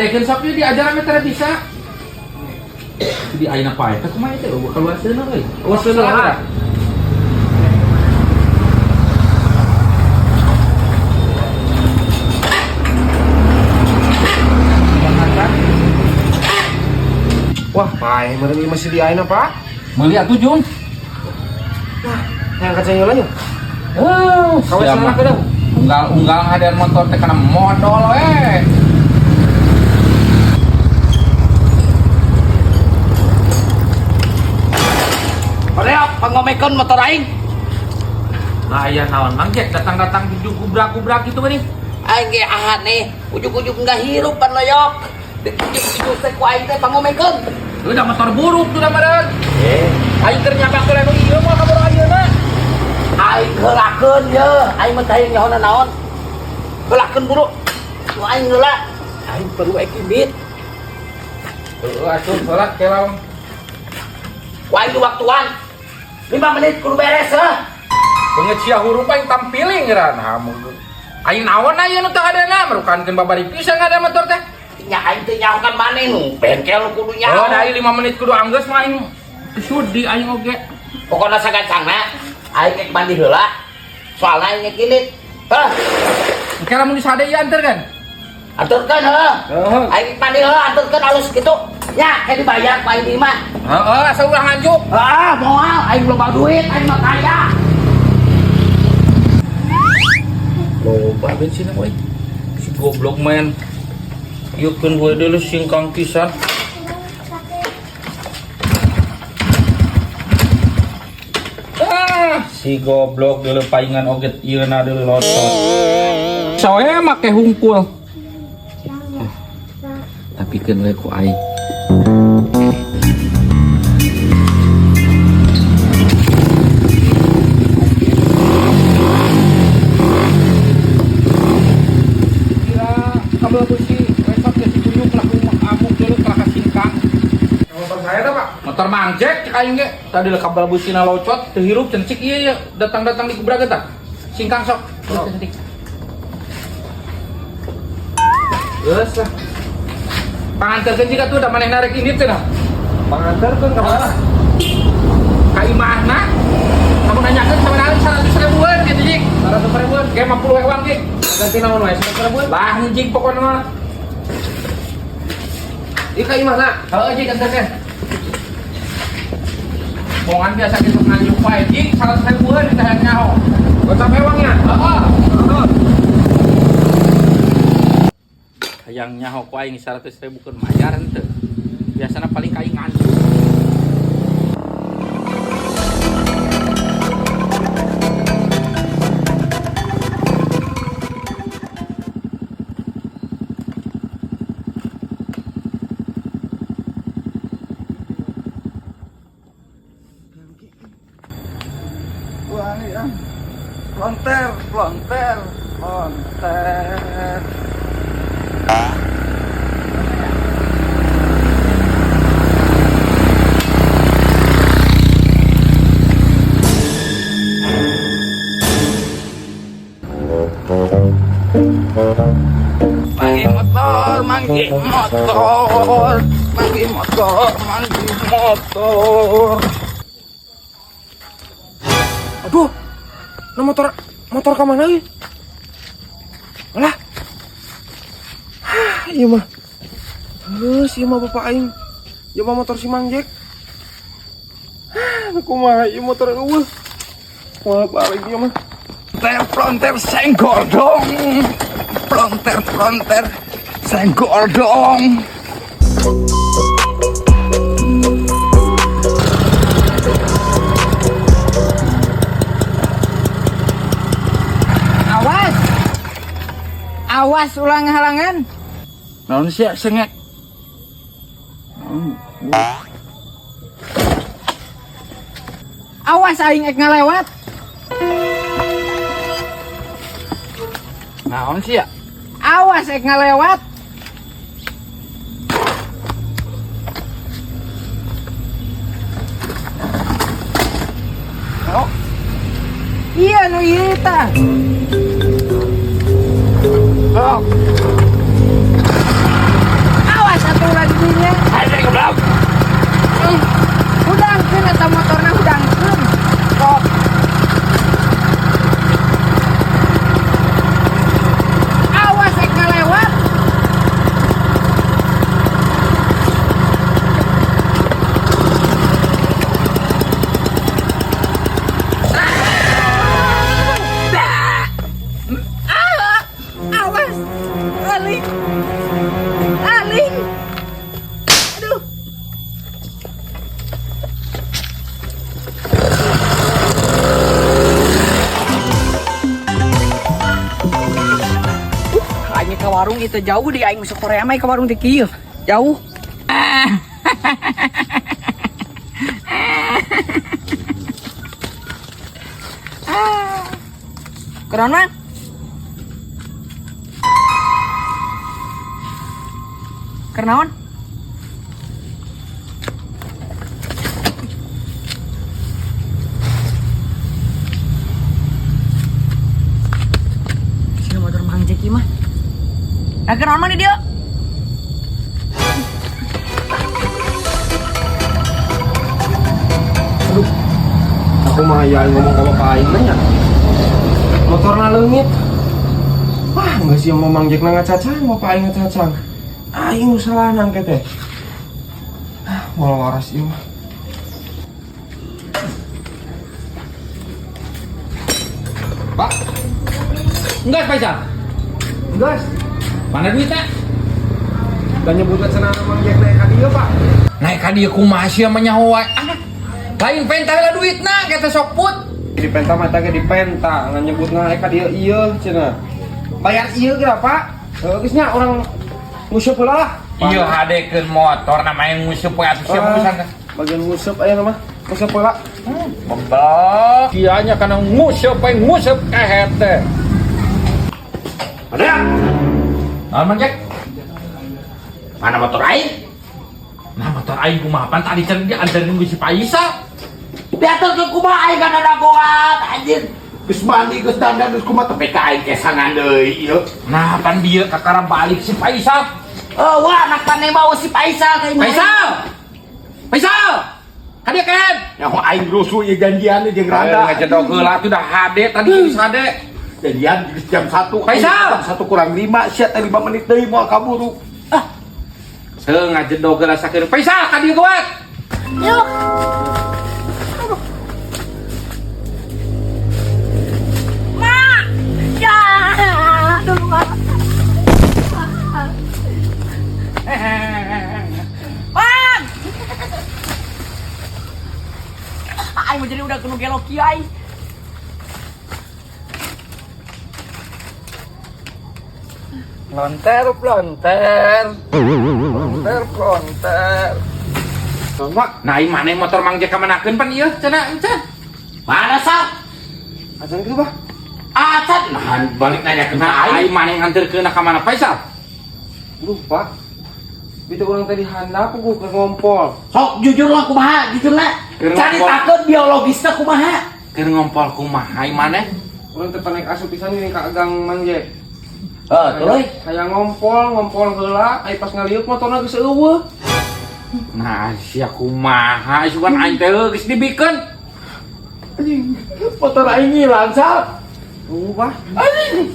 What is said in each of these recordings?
Dihadekeun sok ieu diajaran mah teh bisa. Di ayeuna pae teh kumaha teh eueuh keluar seuneu euy. Eueuh seuneu lah. Wah, pae meureun ieu masih di ayeuna, Pak. Meuli atuh Jung. Yang kacang heula nya. Oh, Kawe sana ke dong. Unggal-unggal ngadean motor teh kana modol we. Koreok pangomekeun motor aing. Lah aya naon Mang Jack datang-datang hidup gubrak-gubrak gitu geuning. Aing ge ahane nih, ujug-ujug enggak hirup pan loyok. Ujug-ujug teh ku aing teh pangomekeun. Udah motor buruk tuh dah meureun. Eh, aing keur nyabak heula nu ieu moal kaburu ayeuna. Aing heulakeun ye, aing mah teh nyaho naon. Heulakeun buru. Nu aing heula. Aing perlu ekibit. Heueuh atuh salat kelaung. Ku aing di waktuan. 5 menit kudu beres heuh. Beungeut sia hurup aing tampiling geura. Nah, aing naon aya nu teu adana merukankeun babari pisan ada motor teh. Nya aing teh nyaho kan maneh nu bengkel nu kudu nyaho. Oh, da aing 5 menit kudu anggeus mah aing sudi aing oge. Pokona sagancangna aing ek mandi heula. Soalna aing ek init. Heuh, Engke lamun disade ieu anterkeun. Anterkeun heuh. Heeh. Aing ek mandi heula anterkeun alus kitu. Nya, kayak dibayar ku aing di imah. Heeh, asa ulah nganjuk. Ah, moal aing loba duit, aing mah kaya. Loba bensinna euy. Si goblok main. Ieu keun we deuleu singkang pisan. Ah, si goblok deuleu paingan oge ieuna deuleu lotot. Soe make hungkul. Tapi keun we ku aing. Kira kabel besi resot ya si Tuyuk lah rumah amuk dulu kalah ka singkang. Motor saya tuh, Pak. Motor Mang Jack cek aing ge. Tadi lah kabel busina locot teu hirup cencik ieu ya datang-datang di kubra tah. Singkang sok. Oh. Cencik. Geus lah. Panganterkeun jiga tuh da manehna rek indit teh nah. Panganterkeun ka mana? Ka imahna. Kamu nanyakeun sabenerna 100 ribuan gitu jik. 100 ribuan. Ge 50 ewang jik. Ganti naon wae 100 ribuan. Lah anjing pokokna mah. Ieu ka imahna. Heeh jik anterkeun. Bongan biasa gitu nganjuk wae jik 100 ribuan eta hayang nyaho. Gocap ewangnya. Heeh. Heeh. Hayang nyaho ku aing 100 ribu keun mayar henteu. Biasana paling ka aing nganjuk. Wah, ya. Plonter, plonter, plonter. Mangi motor, mangi motor, mangi motor, mangi motor. Aduh. Nah motor motor ka mana euy? Alah. Hah, ieu mah. Geus ieu mah bapak aing. Ieu mah motor si Mang Jack. Hah, kumaha ieu motor eueuh. Kumaha balik ieu mah. Plonter, plonter, senggol dong. Plonter, plonter, senggol dong. Awas. Awas ulang halangan. Naon sih sengek? Awas aing ek ngalewat. Naon sih ya? Awas ek ngalewat. Oh. Iya nu ieu tah. Oh. Aing itu jauh di aing masuk Korea mah ka warung teh kieu. Jauh. Keren man? Kenaon? Sini motor Mang Jeki mah. Nah, kenaon mah di dia? Aduh. Aku mah ya ngomong ke bapak aing nya. Motorna leungit. Wah, enggak sih mau Mang Jack ngacacang, bapak aing ngacacang. Aing nu salah nangke teh. Ah, moal waras ieu mah. Pak. Enggak, Faisal. Gas, Mana duitnya? dan nyebutkan cenah Mang Jack naik ka dieu, Pak. Naik ka dieu kumaha sia mah nyaho wae. Ah, lain penta heula duitna kita sok put. Di penta mah teh di penta, ngan nyebutna naik ka dieu ieu cenah. Bayar ieu geura, Pak. Heuh geus nya urang nguseup heula lah. Iya hadekeun motor namanya nguseup we atuh sia Ah, pisan. bagian nguseup aya mah. Nguseup heula. Bebek. Kianya kana nguseup we nguseup kehet teh. Ada? Naon Mang Jack? Mana motor aing? Nah motor aing kumaha pan tadi can dia anterin ku si Faisal. Diatur ke kumaha aing kana dagoan anjir. Geus mandi geus dandan geus kumaha tepi ka aing kesangan deui ieu. Nah pan dia kakara balik si Faisal. Oh, wah anak pane mau si Faisal ka imah. Faisal. Faisal. Ka dieu kan. Nyaho aing rusuh ieu janjian jeung Randa. Ngajedog heula tuh dah hade tadi geus hade. Janjian geus jam 1. Faisal! Jam 1 kurang 5 sia teh 5 menit deui moal kaburu. Ah, Heuh ngajedog heula sakeun. Faisal ka dieu kuat. Yuk. Ma! Ya, dulu Ma. Bang! Aing mau jadi udah kena gelok kiai. Lonter, plonter. Lonter, plonter. Pak, Nah, ieu maneh motor Mang Jack kamanakeun pan ieu cenah encan. mana sal? Acan kitu, Pak. Acan nah balik nanya ke Nah, aing. aing maneh nganterkeun ka mana Faisal? Duh, Pak. Itu urang tadi handap ku keur ngompol. Sok jujur lah kumaha, jujur lah. Keur ngompol. Caritakeun biologisna kumaha. Keur ngompol kumaha ieu maneh? Urang teh panek asup pisan ini ka gang Mang Jack. Heh, tuluy. Hayang ngompol, ngompol heula, ai pas ngaliuk motorna geus eueuh. Nah, sia kumaha sugan aing teh geus dibikeun. Anjing, motor aing ngilang sal. Tuh, Pak. Anjing.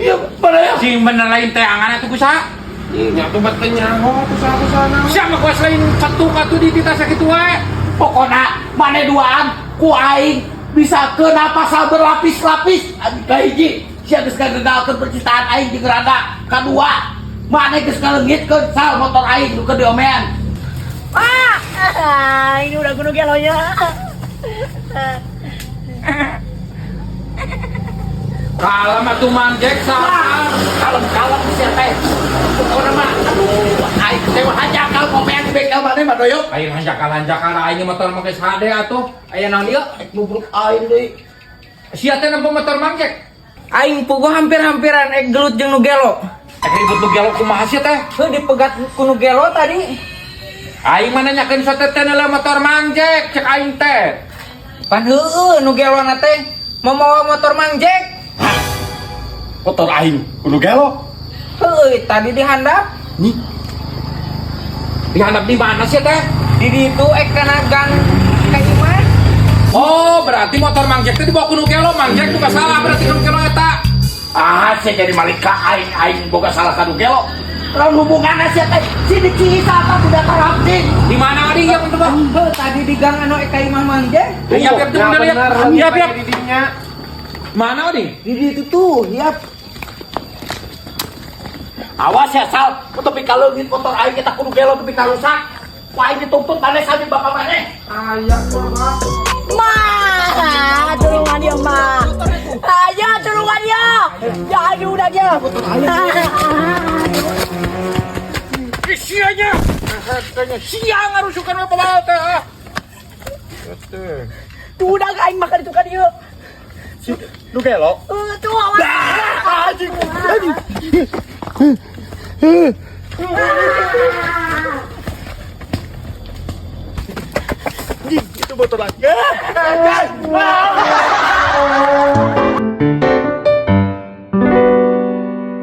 Iya, pada ya. Sing bener lain teh angan atuh ku saha? Nya tuh bet teh nyaho atuh saha-sahana. Sia mah kuas lain cetuk atuh di tita sakitu wae. Pokona mane duaan ku aing bisa kena pasal berlapis-lapis. Anjing kahiji, sia geus ngagegalkeun percintaan aing jeung Randa. Kadua, mane geus ngaleungitkeun sal motor aing nu keur diomean. Ah, ini udah gunung gelonya. Kalem atuh Mang Jack sabar. Kalem-kalem sia teh. Pokona mah aduh aing kecewa hanjakal ngomean di bengkel mane mah doyok. Aing hanjakal-hanjakal aing motor make hade atuh. Aya naon ieu? Rek nubruk aing deui. Sia teh nempo motor Mang Jack. Aing puguh hampir-hampiran ek gelut jeung nu gelo. Ek ribut nu gelo kumaha sia teh? Heuh dipegat ku nu gelo tadi. Aing mana nyakeun sote teh neula motor Mang Jack cek aing teh. Pan heueuh nu gelona teh mamawa motor Mang Jack. Motor aing kudu gelo. Heueuh tadi dihandap. Nih. Dihandap di mana sih teh? Di ditu ek kana gang ka imah. Oh, berarti motor Mang Jack teh dibawa ku nu gelo. Mang Jack bukan salah berarti nu gelo eta. Ah, sia jadi malik ka aing aing boga salah ka nu gelo. Lamun hubunganna sia teh sini ciisa apa budak tarapting. Di mana adi ya teman? Heuh tadi di gang anu ek ka imah Mang Jack. Iya, biar tuh bener ya. Iya, biar. Di dinya. Mana adi? Di ditu tuh, yap. Awas ya Sal, tepi kaleungit motor aing kita kudu gelo tepi karusak. Ku aing dituntut maneh sami bapak maneh. Aya Pak. Ma, tulungan dia, Ma. Ayo, tulungan dia. Ya udah dia. Sia nya. Katanya sia ngarusukan we babal teh ah. Udah aing makan itu kan ieu. Nu gelo. Eh, tuh awas. Anjing. Anjing. Itu botol lagi.